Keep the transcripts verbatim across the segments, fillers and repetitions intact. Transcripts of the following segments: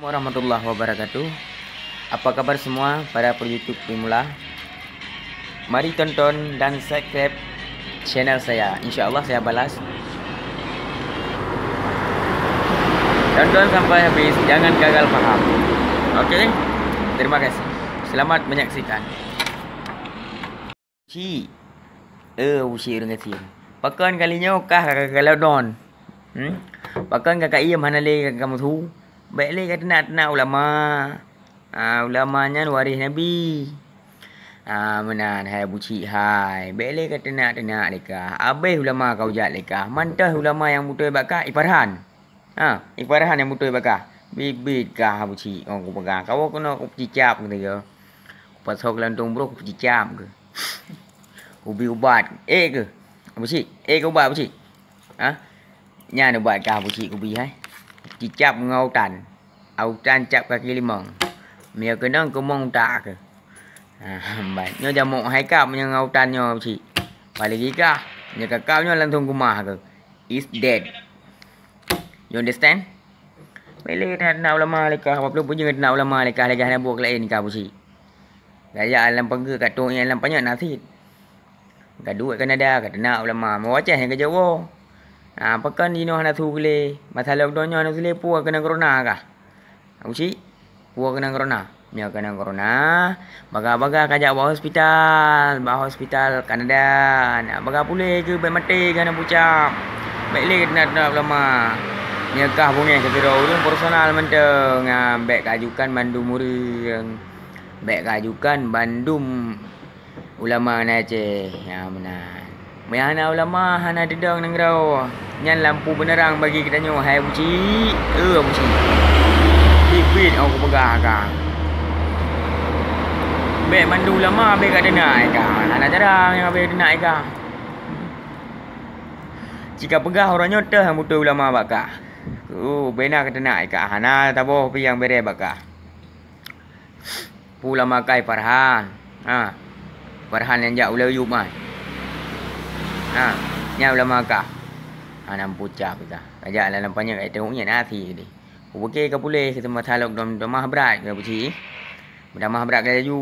Warahmatullahi wabarakatuh. Apa kabar semua para per-YouTube pemula? Mari tonton dan subscribe channel saya. Insya Allah saya balas. Tonton sampai habis, jangan gagal paham. Oke? Terima kasih. Selamat menyaksikan. Cik. Eh, Abu Cik ureueng gasien. Pakon kali nyoe kah ka, ka, ka lockdown? Hmm? Pakon ka, ka iem hana lé ka, ka meusu? Bèk lé ka teunak-teunak ulama. Ah, ulama nyan waréh Nabi. Ah, meunan hai Abu Cik hai. Bèk lé ka teunak-teunak lé kah. Abéh ulama ka ujat lé kah. Mantong ulama nyang beutôi bak kah, i Farhan. Ha, i Farhan nyang beutôi bak kah. Bit-bit kah Abu Cik, oh, kupeugah. Kawoe keunoe kupeucicap keunoe. Kupasoe keu lantong broh kupeucicap keuh. Kubi ubat. Eh keuh. Abu Cik, eh keuh ubat Abu Cik. Ha? Nyan ubat kah Abu Cik kubi hai. Cicap ngon autan. Autan cap kaki limong. Meunyoe keunong keumong utak keuh. Ha, ban. Nyoe jamok hai kap meunyoe ngon autan nyoe Abu Cik. Apalagi kah, meunyoe ka kap nyoe langsung keumah keuh. Is dead. You understand? Bèk lé teunak ulama lé kah, walaupun peue jeuet teunak ulama lé kah, lagèe hana buet laén kah Abu Cik. Gaya lam panggeut ka tueng ié lam panyöt na cit. Ka duek Kanada, ka teunak ulama, meuwacah nyang ka jaweueb. Ah, pakon jinoe hana su lé, masa lockdown nyoe hana su lé peue keunan corona kah? Abu Cik, peue keunan corona? Nyoe keunan corona, bagah-bagah ka jak bak hospital, bak hospital Kanada. Nak bagah puléh keuh bèk maté keuh hana pucam. Bèk lé keuh teunak-teunak ulama. Nyoe kah beungèh keu sidroe ureueng personal mantong. Ah, bèk ka ajukan bandum ureueng. Bèk ka ajukan bandum ulama na Aceh. Ya, meunan. Meunyo hana ulama, hana teudong nanggroe. Nyan lampu beuneurang bagi geutanyoe, hai Abu Cik. Eh, Abu Cik. Bit-bit, oh, kupeugah kah. Bèk mandum ulama, bèk ka teunak kah. Hana jarang nyang habéh teunak kah. Cit ka peugah uroe nyoe teuh nyang beutôi ulama bak kah. Oh, bèk na ka teunak kah. Hana saboh pih nyang bèrèh bak kah. Peue ulama kah i Farhan. Ha. Farhan nyang jak ulèe Ayub nyan. Ha. Nyan ulama kah. Hana meupucap kah. Ka jak lam panyöt ka teuh nyan até deh. Kupiké ka puléh keu teumasa lockdown, tamah brat keu Abu Cik. Tamah brat keu laju.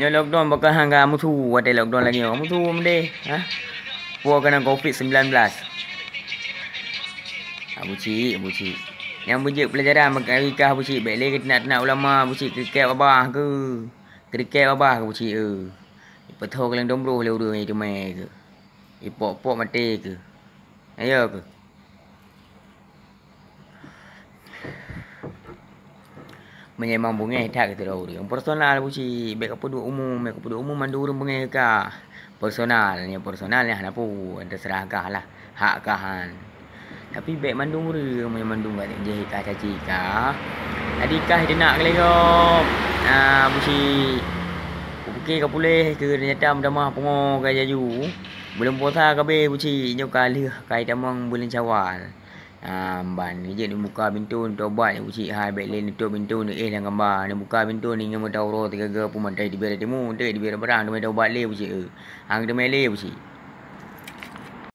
Nyoe lockdown bukon hana meusu, watèe lockdown lagèe nyoe meusu meudeh. Ha. Peue keunan covid sembilan belas. Abu Cik, Abu Cik. Nyang beujeuet peulajaran bagi kah Abu Cik, bèk lé keuh teunak-teunak ulama Abu Cik, kriket babah keuh. Kriket babah keuh Abu Cik, eh. Ipeutoh keuh lam dombroh lé ureueng iteumé keuh. Ipok-pok maté keuh. Ayo keuh. Meunyoe memang beungèh that keu sidroe ureueng, personal Abu Cik, bèk kapeuduek umum, bèk kapeuduek umum mandum ureueng beungèh kah. Personal, nyoe personal nyan hana peue, teuseurah kah lah, hak kah nyan. Tapi bèk mandum ureueng, meunyoe mandum ka jih kah caci kah. Jadi kah teunak keu lé gob. Nah, Abu Cik. Kupiké ka puléh keuh, teunyata meutamah pungo ka laju. Buleuen puasa ka abéh Abu Cik, nyoe ka lheueh ka jitamong buleuen Syawal. Ah, ban jeuet neubuka pintoe, neutobat Abu Cik, hai bèk lé neutôp pintoe, neuéh lam kamba, neubuka pintoe, neungieng meuta uroe sigaga peue mantong teubiet timu, teubiet barang, teumé taubat lé Abu Cik, eh. Hana teumé lé Abu Cik.